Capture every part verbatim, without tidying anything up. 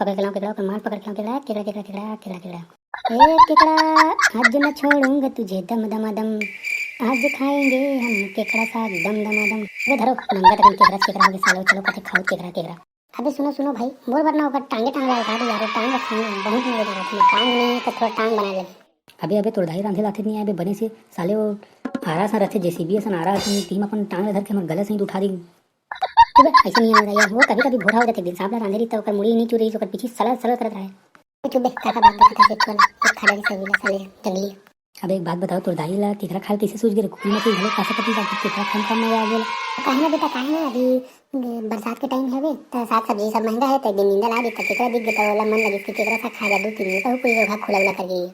पकड़ के लाऊं केकड़ा, ओकर माल पकड़ के लाऊं केकड़ा, केकड़ा, केकड़ा, केकड़ा, केकड़ा, केकड़ा। ए केकड़ा, आज मैं छोड़ूंगा तुझे दम दमा दम, आज खाएंगे हम केकड़ा साग दम दमा दम। अबे धरो, नंगा तकन केकड़ा, केकड़ा हो गया सालो, चलो कथे खाओ केकड़ा, केकड़ा। अबे सुनो, सुनो भाई, मोर बर ना ओकर टांगे टांग ला उतार दे यार, वो टांग रखा है, बहुत मजेदार आथे, टांग नहीं है तो थोड़ा टांग बना ले। अबे, अबे, तोर दाई रांधे लाथे नहीं आए बे बने से, साले वो आरा सा रथे, जेसीबी असन आरा असन, तीम अपन टांग ला धर के हमर गला सही उठा दी। चुप बे, ऐसे नहीं होता यार, वो कभी कभी भोरा हो जाते, दिन सांप ला रांधे रही तो ओकर मुड़ी नहीं चुरी, ओकर पीछे सलर सलर करत रहे। चुप बे, काका बात बता के चला, एक खा डाली सभी ला, साले जंगली। अब एक बात बताओ, तोर दाई ला केकड़ा खाए कैसे सूझ गे रे? कुकुर मछली घलो खा सकत नहीं, ताकि केकड़ा खाए काम में आ गेला। काहे ना बेटा, काहे ना, अभी बरसात के टाइम हवे, त साग सब्जी सब महंगा है, त एक दिन नींदा ला दी, त केकड़ा दिख गे, त ओला मन लगिस कि केकड़ा साग खा जा, दू तीन दिन, कहू कोई रोहा खुला उला कर गई।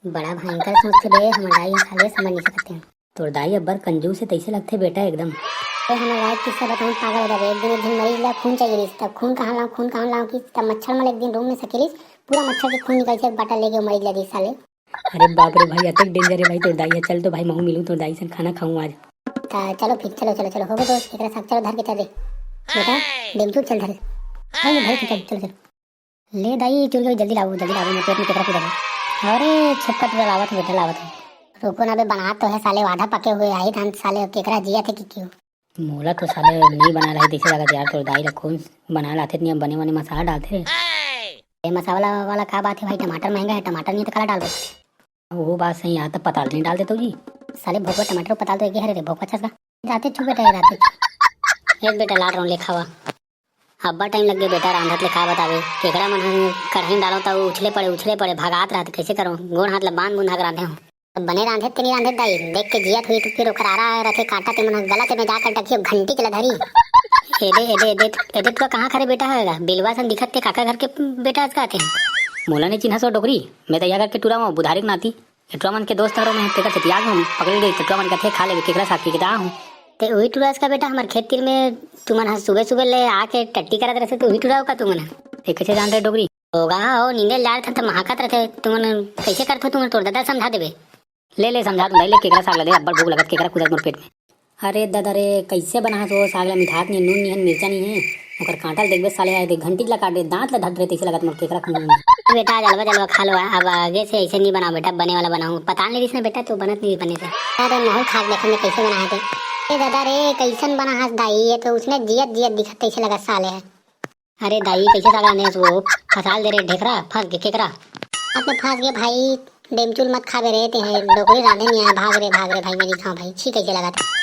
बड़ा भयंकर सोचथे बे, हमर दाई ह साले समझ नहीं सकते हैं। तोर दाई अब्बर कंजूस है, तैसे लगथे बेटा एकदम। ए, हमर दाई किस्सा बताऊं, पागल हो जाबे। एक दिन एक झन मरीज ला खून चाहिए रहिस, तब खून कहाँ लाऊं, खून कहाँ लाऊं कि तब मच्छर मन एक दिन रूम में सकेलिस, पूरा मच्छर के खून निकाल से एक बाटल लेके वो मरीज ला दिस साले। अरे बाप रे भाई, अतेक डेंजर है भाई तोर दाई है। चल तो भाई, महू मिलूं तोर दाई से, खाना खाऊं आज। त चलो फिर, चलो, चलो, चलो, हो गो दोस्त, एकरा साथ चलो, धर के चल रे। बेटा, डेमचूर चल धर। नहीं, नहीं, धर के चल, चलो, चलो। ले दाई, चुर गई, जल्दी लाओ, जल्दी लाओ, मैं पेट में केकड़ा कूदा। अरे, छेपका टूरा लावत हूँ बेटा, लावत हूँ। रुको ना बे, बना तो है साले, आधा पके हुए आई धान साले, केकड़ा जिया थे कि क्यों? मोला तो साले नहीं बना रही, तैसे लगत यार, तोर दाई ला कौन बना लाथे, नहीं बने बने मसाला डालथे। ए, मसाला वाला का बात है भाई, टमाटर महंगा है, टमाटर नहीं तो काला डाल दो। वो बात सही, यहाँ तो पताल नहीं डाल देते जी। साले भोकवा टमाटर पताल तो एक ही हरे रे, भोकवा छसका। जाते छु बेटा, जाते छु। एक बेटा लाल रौन ले खावा। अब्बड़ टाइम लग गए बेटा रांधत ले, का बतावे। केकड़ा मन ह कढ़ाई में डालो त उछले पड़े, उछले पड़े, भगात रहत, कैसे करो? गोड़ हाथ ला बांध बूंधा के रांधे हो। अब बने रांधे ते नहीं रांधे दाई, देख के जियत हुई तो फिर ओकर आरा रहते काटा ते मन ह गला ते में जाकर टकियो घंटी के ला धरी। एदे, एदे, एदे, एदे तुआ कहाँ खरे बेटा होएगा? बिलवा सन दिखत ते काका घर के बेटा अस का आते हैं। मोला नहीं चिन्हा सो डोकरी, मैं तो यह घर के टूरा हूँ, बुधारी के नाती। ए टुरा मन के दोस्त हरो मैं, तेकर सेती आगे हूँ, पकड़ ले, ते टुरा मन कथे खा लेबे, केकरा साग के, के दा हूँ। ते उही टुरा का बेटा, हमर खेत तीर में तुमन ह सुबह सुबह ले आके टट्टी करत रहते, तो उही टुरा का तुमन ह। ते कैसे जान रहे डोकरी? होगा हो, नींदे ले जात हन त महाकत रहते, तुमन कैसे करथो तुमन, तोर दादा समझा देबे। ले, ले, समझा दूँ भाई, ले, केकरा साग ला दे, अब्बड़ भूख लगत, केकरा कूदत मोर पेट में। अरे दादा रे, कैसे बनात हो साग ला, मिठात नहीं, नून नहीं है, मिर्चा नहीं है। ओकर कांटा ल देखबे साले, एक घंटी ला काट दे, दांत ला धर दे, तइसे लगत मोर केकरा खाना में। बेटा, जलवा जलवा खा लो, अब आगे से ऐसे नहीं बनाओ बेटा, बने वाला बनाओ। पता नहीं इसने बेटा, तू बनत नहीं बने से। अरे माहौल खा के देखत में कैसे बना है ते। ए दादा रे, कैसन बना हस दाई, ये तो उसने जियत जियत दिखत तइसे लगत साले है। अरे दाई, कैसे साग लाने हस वो? फसाल दे रे ढेकरा, फंस के केकरा। अब मैं फंस गए भाई, डेमचुल मत खाबे रे, ते है डोकरी रांधे नहीं आया, भाग रे, भाग रे भाई, मेरी गाँव भाई, छी कैसे लगा था।